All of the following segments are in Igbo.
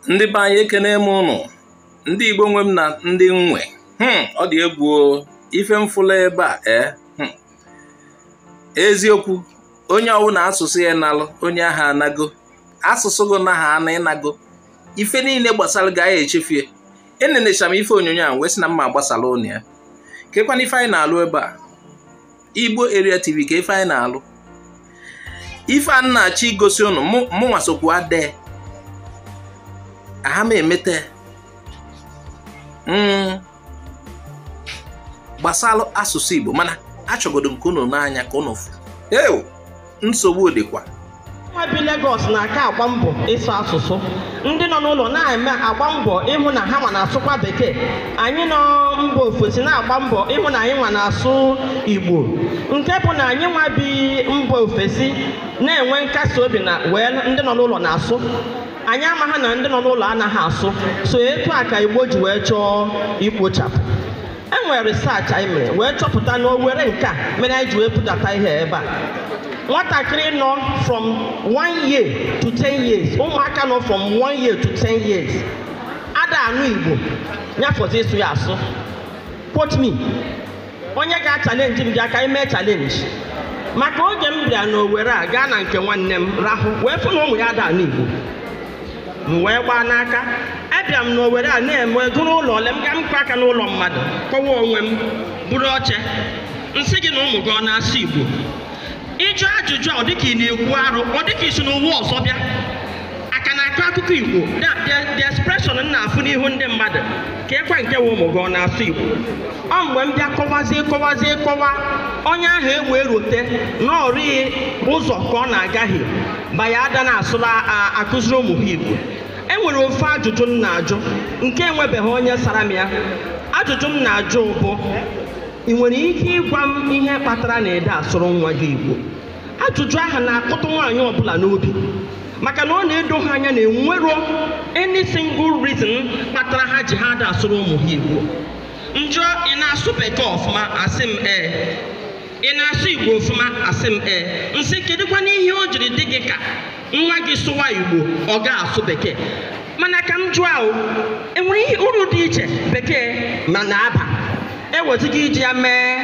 Ndị be anyị, ekene m ụnụ, ndị Igbo nwe m na ndị nwe. Ọ dị egwu ife mfụla ebe a. Eziokwu, onye ọwụ na asụsụ ya nalụ onye ahụ anago asụsụ gụ na ha ana ịnago ife niile gbasara gị anyị echefie. Enenecha m ife onyonyo a wee sị na mma agbasara ụnụ ya. Kekwana ife anyị na-alụ ebe a, Igbo Area TV, ka ife anyị na-alụ, ife a na-achọ igosi ụnụ. Mụnwa sokwu ade aha m emete gbasalụ asụsụ Igbo, mana achọgodo nke unu n'anya ka unu fụ. Ew, nsogbu dịkwa. Nwa bi Lagos na-aka agba mbọ ịsụ asụsụ, ndị nọ n'ụlọ na-eme agba mbọ ịhụ na ha nwa na-asụkwa bekee. Anyị nọ mba ofesi na-agba mbọ ịhụ na anyị nwa na-asụ Igbo, nke bụ na anyị nwa bi mba ofesi na-enwe nkasi obi na wee ndị nọ n'ụlọ na-asụ. Anyị amaghị na ndị nọ n'ụlọ anaghị asụ. So etu a ka Igbo ji wee chọọ ikpochapụ. E nwere research anyị mere wee chọpụta na Owere nke a mere anyị ji wee budata ihe ebe a. Nwatakịrị nọ from 1 year to 10 years, ụmụaka nọ from 1 year to 10 years ada anụ Igbo, nyafọzi ịsụ ya asụ. Quote me, onye ga-achallenge m bịa ka anyị mee challenge. Maka oge m bịara n'Owere a, gaa na nke nwanne m rahụ wee fụ na ụmụ ya ada anụ Igbo, m wee gbaa n'aka. Abịa m n'Owere a na-eme gụrụ ụlọ ole m ga m kụ aka n'ụlọ mmadụ, kọwa onwe m, bụrụ oche nsị gị na ụmụ gị ọ na-asụ Igbo. Ịjụ ajụjụ a, ọ dịka ị na-ekwu arụ, ọ dịka isi n'ụwa ọzọ bịa aka na-akọ akụkọ Igbo. The expression m na-afụ n'ihu ndị mmadụ ka ekwe nke nwe ụmụ gị ọ na-asụ Igbo. Ọ mgbe m bịa kọwazie kọwazie kọwa, onye ahụ ewee rote na ọrịghị ụzọ ka ọ na-agaghị baya ada na-asụla akụziri ụmụ ha Igbo. E nwere ofe ajụjụ m na-ajụ nke enwebeghị onye sara m ya. Ajụjụ m na-ajụ bụ, ị nwere ike ịgwa m ihe kpatara na ede asụrụ nwa gị Igbo? Ajụjụ ahụ na-akụtụ nwaanyị ọbụla n'obi, maka na ọ na-edo ha anya na enwero any single reason kpatara ha ji ha ada asụrụ ụmụ ha Igbo. Njọ, ị na-asụ bekee ọfụma? Asị m ee. Ị na-asụ Igbo ọfụma? Asị m ee. Nsị, kedụkwana ihe o jiri dị gị ka nwa gị sụwa Igbo, ọ ga-asụ bekee? Mana ka m jụọ ahụ, enwere ihe uru dị iche bekee ma na-aba ewezụga iji ya mee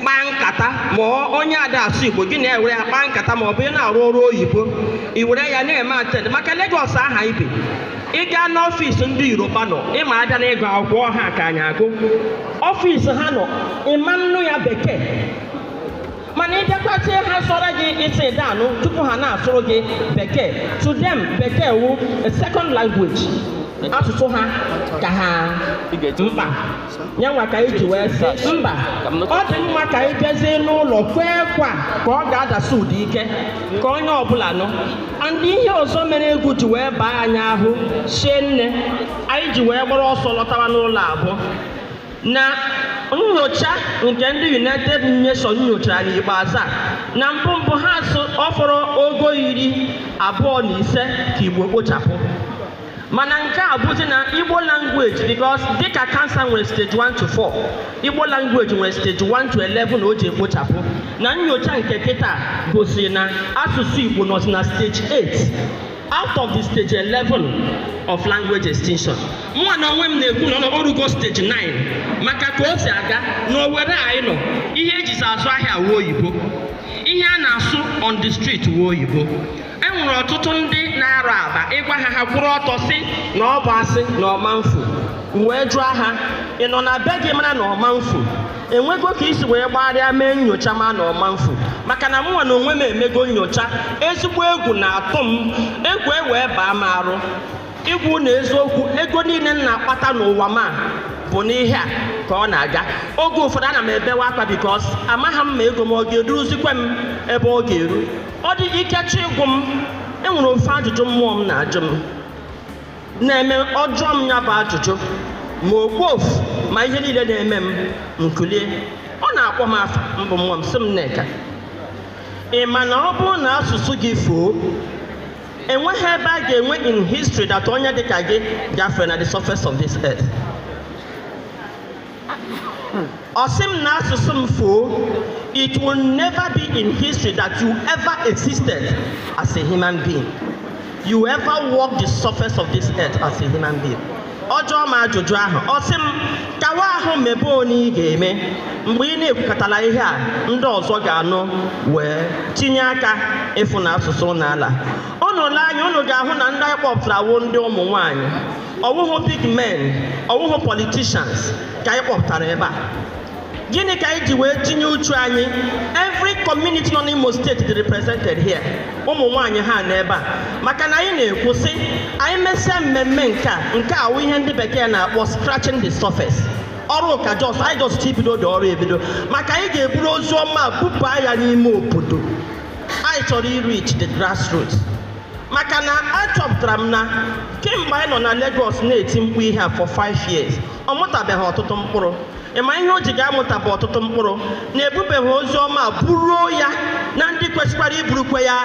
kpaa nkata? Ma onye ada asụ Igbo, gị na-ewere ya kpaa nkata, ma ọ bụ ị na-arụ ọrụ oyibo, i were ya na-eme attend. Maka Lagos aha ibe, ị gaa n'ọfịs ndị Yoruba nọ, ịma abịa n'ịgụ akwụkwọ ha ka anyị agụ ọfịs ha nọ, ịma nnụ ya bekee. Mana ị bịakwazie, ha sọrọ gị isi danụ tupu ha na-asụrụ gị bekee. To them, bekee wu a second language, asụsụ ha ka ha mkpa. Ya nwa ka anyị ji wee sị mba, ọ dị mma ka anyị bịazie n'ụlọ kwee kwa ka ọ ga-adasi ụdị ike ka onye ọbụla nụ. And ihe ọzọ mere egwu ji wee baa anyị ahụ sie nne, anyị ji wee gbara ọsọ lọtawa n'ụlọ abụọ na nyocha nke ndị United Nations nyochara n'ikpeazụ a, na mbụ mbụ ha sụ ọ fọrọ ogo 25 ka Igbo kpochapụ. Mana nke a bụzi na Igbo language, because dịka cancer nwere stage 1 to 4, Igbo language nwere stage 1 to 11 o ji ekpochapụ. Na nyocha nke kịta gosiri na asụsụ Igbo nọzi na stage 8 out of the stage 11 of language extinction. Mụnwa na onwe m na-ekwu na ọ orugo stage 9, maka ka o si aga na Owere anyị nọ, ihe ejizi azụ ahịa wuo oyibo, ihe a na-asụ on the street wuo oyibo. E nwere ọtụtụ ndị na-arụ aba ịgwa ha, ha kwụrụ ọtọ si na ọ bụ asị na ọma mfu. Wee jụọ ha, ị nọ na be gị mara na ọma mfu? Enwego ka isi wee gbagharịa mee nyocha ma na ọma mfu? Maka na mụnwa na onwe m emego nyocha, ezigbo egwu na-atụ m, egwu e wee baa m arụ. Igwu na eziokwu, ego niile m na-akpata n'ụwa ma bụ n'ihe a ka ọ na-aga. Oge ụfọdụ ana m ebewe akwa, because amaghị m ma ego m ọ ga-eruzikwa m ebe ọ ga-eru. Ọ dị ikechi ịgwụ m. Enwere ofe ajụjụ mmụọ m na-ajụ m na-eme ọjọọ m, ya bụ ajụjụ ma okpofu ma ihe niile na-eme m nkulie. Ọ na-akpọ m afa mbụ mmụọ m, sị m, "Nneka, ị ma na ọ bụrụ na asụsụ gị fuo, enweghị ebe a ga-enwe in history that onye dịka gị gafere na the surface of this earth?" Ọ sị m na asụsụ m fuo, it will never be in history that you ever existed as a human being. you ever walk the surface of this earth as a human being. Ọjọọ m ajụjụ ahụ, ọ sị m kawa ahụ mebe onye ị ga-eme mgbe ị na-ekwukọtala ihe a ndị ọzọ ga-anụ wee tinye aka ịfụ na asụsụ n'ala. Unu lee anya unu ga-ahụ na ndị anyị kpọpụtara wụ ndị ụmụ nwaanyị, ọwụhụ big men, ọwụhụ politicians ka anyị kpọpụtara ebe a. Gịnị ka anyị ji wee tinye uchu anyị? Every community nọ n'Imo steeti dị represented here. Ụmụ nwaanyị ha n'ebe a maka na anyị na-ekwu sị anyị mesịa mmemme nke a, nke a wụ ihe ndị bekee na-akpọ scratching the surface. Ọrụ ka jos anyị just ibido dị ọrụ ebido maka anyị ga-eburu ozu ọma bupụ ya n'ime obodo. Anyị chọrọ i-reach the grassroots maka na achọpụtara m na kemgbe anyị nọ na Lagos na-eti mkpu ihe a for 5 years, ọ mụtabeghị ọtụtụ mkpụrụ. Ịma ihe o ji ga-amụta bụ ọtụtụ mkpụrụ na-ebubeghị ozi ọma buruo ya na ndị kwesịkwara iburukwe ya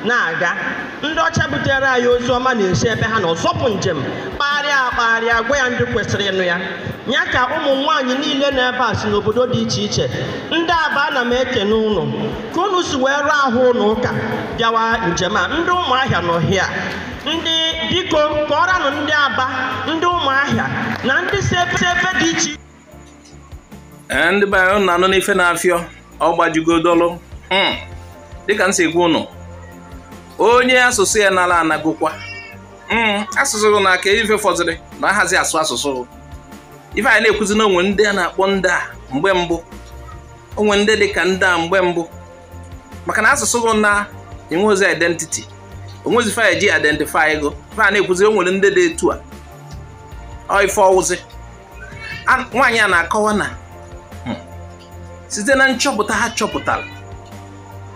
na-aga. Ndị ọcha butere anyị ozi ọma na-esi ebe ha nọ zọpụ njem kpagharịa akpagharịa gwa ya ndị kwesịrị ịnụ ya. Ya ka ụmụ nwaanyị niile nọ ebe a si n'obodo dị iche iche, ndị Aba ana m ekene ụnụ ka unu si wee rụọ ahụ ụnụ ụka bịawa njem a. Ndị Ụmụahịa nọ hịa, ndị biko kọọranụ ndị Aba, ndị Ụmụahịa na ndị si ebe dị iche. Ndị be anyị na-anụ n'ife na-afịọ ọ gbajugodolu. Dịka m si gwa ụnụ, onye asụsụ ya nara anagokwa. Asụsụ na aka ife fọziri na ahazi asụ asụsụ. Ife anyị na-ekwuzi na onwe ndị a na-akpọ ndị a mgbe mbụ, onwe ndị dị ka ndị a mgbe mbụ, maka na asụsụ na enwezi identity, onwezi ife anyị ji identify ego. Ife a na-ekwuzi onwere ndị dị etu a, ọ ife ọwụzi. Nwaanyị a na-akọwa na site na nchọpụta ha chọpụtara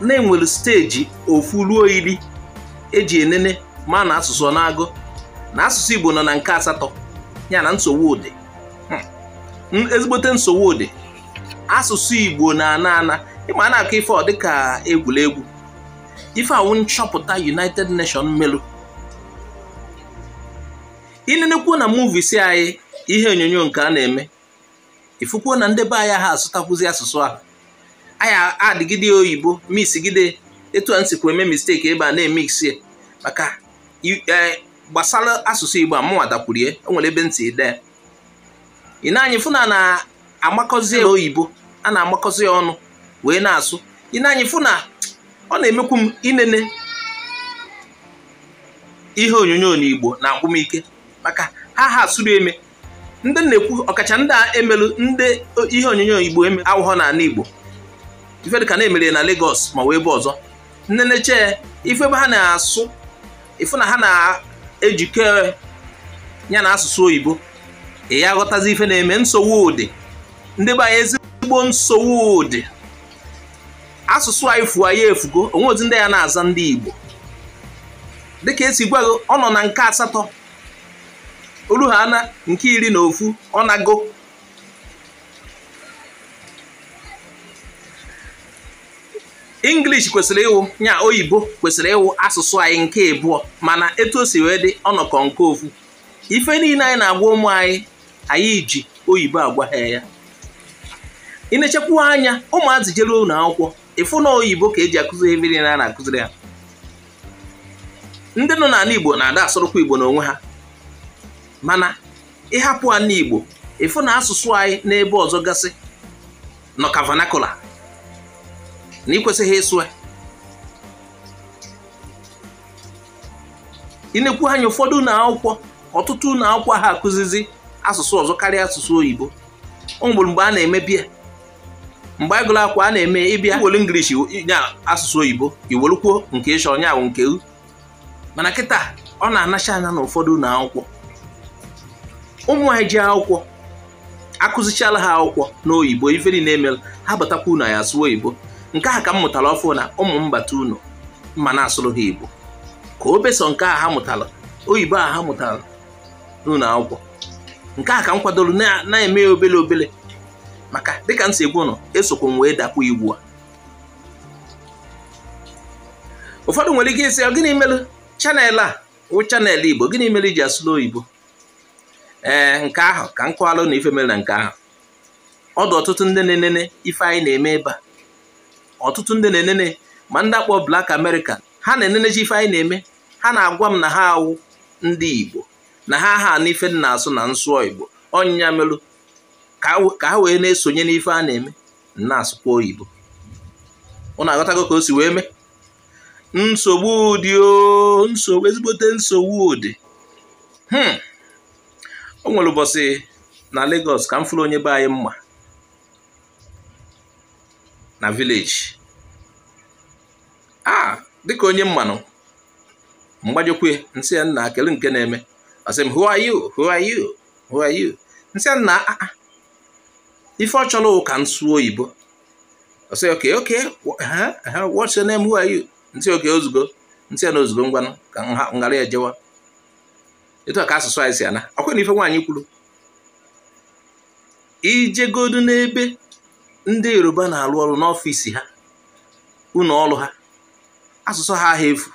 na-enwere steeji 1 ruo 10 eji enene ma na asụsụ na-agụ na asụsụ Igbo nọ na nke 8, ya na nsogbu ụdị, ezigbote nsogbu ụdị. Asụsụ Igbo na-ana ana, ịma a na-akọ ife ọ dịka egwuregwu. Ife awụ nchọpụta United Nation melu. Inenekwuo na movies anyị, ihe onyonyo nke a na-eme, ifukwuo na ndị be anyị ha asụtakwuzi asụsụ ahụ. Anyị adịgide oyibo misigide etu a nsikwa eme mistake ebe a na-emix ya maka gbasara asụsụ Igbo a mụnwa dakwurie, o nwere ebe ntị ide ị na-anyị fụ na na-amakọzi oyibo, a na-amakọzi ya ọnụ wee na-asụ. Ị na-anyị fụ na ọ na-emekwu m inene ihe onyonyo n'Igbo na-agwụ m ike maka ha asụrụ eme. Ndị na-ekwu ọkacha ndị a emelu ndị ihe onyonyo Igbo eme awụghọ n'ala Igbo, ife dịka na-emere na Lagos ma wee ebe ọzọ. Nneneche ife ebe ha na-asụ, ife na ha na-ejike ya na asụsụ oyibo, ị ya aghọtazi ife na-eme. Nsogbu ụdị ndị be anyị, ezigbo nsogbu ụdị. Asụsụ anyị fuo anyị efugo, onwe ozi ndị ya na-aza ndị Igbo. Dịka esi gwa gị, ọ nọ na nke 8, olu ha na nke 11, ọ nago. English kwesịrị ịwụ nya oyibo kwesịrị ịwụ asụsụ anyị nke 2, mana etu o si wee dị ọnọkọ nke 1. Ife niile anyị na-agwa ụmụ anyị, anyị ji oyibo agwa ha ya. Ị na-echekwa anya ụmụazị jere ụlọ akwụkwọ, ịfụ na oyibo ka eji akụziri ebe niile a na-akụziri ha. Ndị nọ n'ala Igbo na-ada asụrụkwa Igbo n'onwe ha, mana ịhapụ ala Igbo, ịfụ na asụsụ anyị n'ebe ọzọ gasị nọ ka vernacular na ịkwesịghị ịsụ ya. Ị na-ekwu anya ụfọdụ ụlọ akwụkwọ, ọtụtụ ụlọ akwụkwọ ha akụzizi asụsụ ọzọ karịa asụsụ oyibo. O nwere mgbe a na-emebi ya, mgbe anyị gụrụ akwụkwọ a na-eme ịbịa iwelu English nya asụsụ oyibo, iwelukwuo nke ịchọ nya bụ nke u. Mana kịta ọ na-anacha anya na ụfọdụ ụlọ akwụkwọ ụmụ anyị ji akwụkwọ akụzichala ha akwụkwọ n'oyibo, ife niile emela ha batakwa ụlọ ya asụ oyibo. Nke a ka m mụtara ọfụ na ụmụ mbata ụlọ mma na-asụrụ ha Igbo, ka o beso nke a ha mụtara oyibo a ha mụtara n'ụlọ akwụkwọ. Nke a ka m kwadoro na-eme ya obele obele, maka dịka m si ekwu ụnụ, esokwa m wee dakwa igbu a. Ụfọdụ nwere ike ịsị, gịnị mere chanel a wụ chanel Igbo, gịnị mere iji asụrụ oyibo? Ee, nke ahụ ka m kọwalụ na ife mere na nke ahụ. Ọdụ ọtụtụ ndị na-enene ife anyị na-eme ebe a, ọtụtụ ndị na-enene ma ndị akpọ Black America, ha na-enenechi ife anyị na-eme. Ha na-agwa m na ha awụ ndị Igbo, na ha ha n'ife na-asụ na nsụọ Igbo. Ọnyịnya melụ ka ha wee na-esonye n'ife a na-eme na-asụkwa oyibo. Ụnụ aghọtago ka o si wee mee? Nsogbu dị o, nsogbu, ezigbote nsogbu dị. O nwere ụbọchị na Lagos ka m fụrụ onye be anyị mma na village. A dịka onye mmanụ mgbajokwe nsị ya nna kele nke na-eme. Ọ sị m, who are you? Who are you? Who are you? Nsị ya nna ife ọ chọrọ ka m sụọ oyibo. Ọ sị okay, okay, what's your name? Who are you? Nsị okay, ozugbo. Nsị ya na ozugbo ngwanụ ka m ghara ya jewa. Etu a ka asụsụ anyị si ana. Ọkwa na ife nwaanyị kwuru, ijegodu n'ebe ndị Yoruba na-arụ ọrụ n'ọfịs ha, ụlọ ọrụ ha, asụsụ ha aha efu.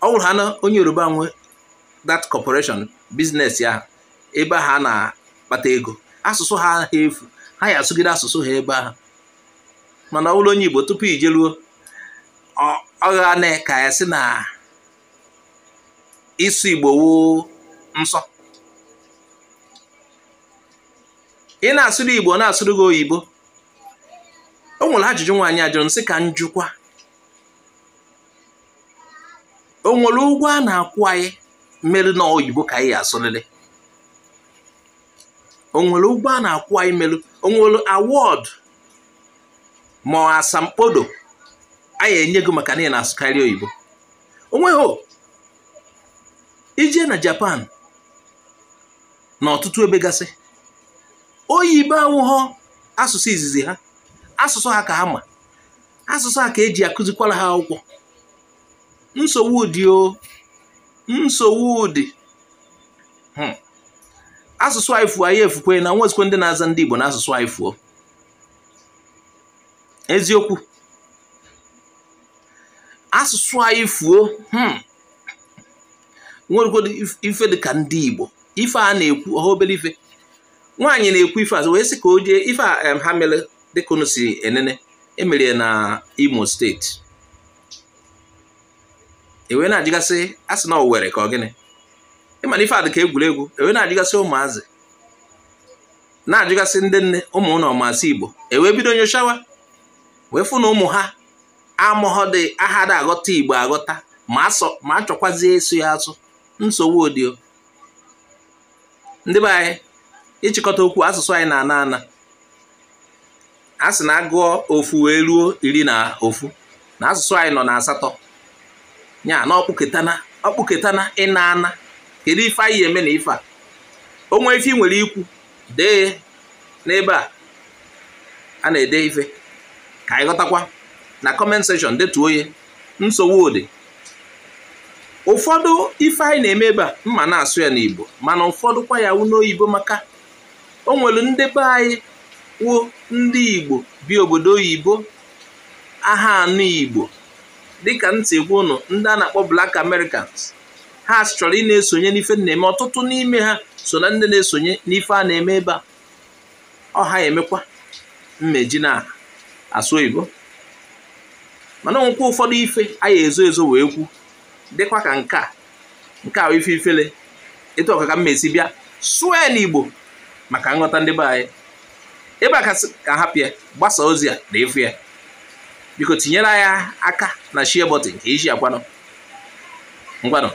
Ọ bụrụ ha na onye Yoruba nwe that corporation business ahụ, ebe ha na-akpata ego, asụsụ ha aha efu, ha ya asụgide asụsụ ha ebe ahụ. Mana ọ bụrụ onye Igbo, tupu ijeruo ọ gha na ka ya sị na ịsụ Igbo wụ nsọ. Ị na-asụrụ Igbo na-asụrụ gị oyibo. O nwere ajụjụ nwaanyị a jụrụ, nsị ka njụkwa, o nwere ụgwọ a na-akwụ anyị merụ na oyibo ka anyị asụrịrị? O nwere ụgwọ a na-akwụ anyị merụ? O nwere awọdụ ma ọ asamkpodo anyị enye gị maka na ị na-asụkarị oyibo? O nweghị. Ije na Japan na ọtụtụ ebe gasị, oyibo awụghọ asụsụ izizi ha, asụsụ ha ka ha ma, asụsụ ha ka eji akụzikwara ha akwụkwọ. Nsogbu dị o, nsogbu dị. Asụsụ anyị fuo, anyị efukwe na nwezikwe ndị na-aza ndị Igbo na asụsụ anyị fuo. Eziokwu, asụsụ anyị fuo. Nwerekwado ife dị ka ndị Igbo, ife a na-ekwu ọha obere ife. Nwaanyị na-ekwu ife azụ wee sị ka o jee ife a ha mere dịka unu si enene emerie na Imo steeti. Ewee na-ajụgasị, a sị na Owerri ka ọ gịnị? Ịma na ife a dị ka egwuregwu. Ewee na-ajụgasị ụmụazị, na-ajụgasị ndị nne ụmụ ụlọ ọmasị Igbo. Ewee bido nyochawa wee fụ na ụmụ ha amụghọ dị aha dị aghọta Igbo aghọta, ma achọkwazie ịsụ ya asụ. Nsogbu dị o. Ndị be anyị, ịchịkọta okwu, asụsụ anyị na-ana ana. A sị na agụọ ofu wee ruo 11, na asụsụ anyị nọ na 8. Ya na ọkpụketana ịna ana. Kedu ife anyị eme na ife a? O nwee ife ị nwere ikwu, dee n'ebe a a na-ede ife ka anyị ghọtakwa na comment section, detuo ya. Nsogbu dị. Ụfọdụ ife anyị na-eme ebe a mma na-asụ ya n'Igbo, mana ụfọdụ kwa ya wụ n'oyibo, maka o nwere ndị be anyị wụ ndị Igbo bi obodo oyibo aha anụ Igbo, dịka ntị gwa ụnụ ndị a na-akpọ Black Americans. Ha chọrọ ị na-esonye n'ife na-eme. Ọtụtụ n'ime ha so na ndị na-esonye n'ife a na-eme ebe a. Ọ ha emekwa mmeji na asụ oyibo, mana onwekwa ụfọdụ ife anyị ezo ezo wee kwu, dịkwa ka nke a nke a ife ifele etu ọka ka m esi bịa sụọ ya n'Igbo maka nghọta ndị be anyị. Ebe a ka hapụ ya, gbasa ozi a na efu ya. Biko tinyere anyị aka na share button ka iji akwanụ ngwanụ.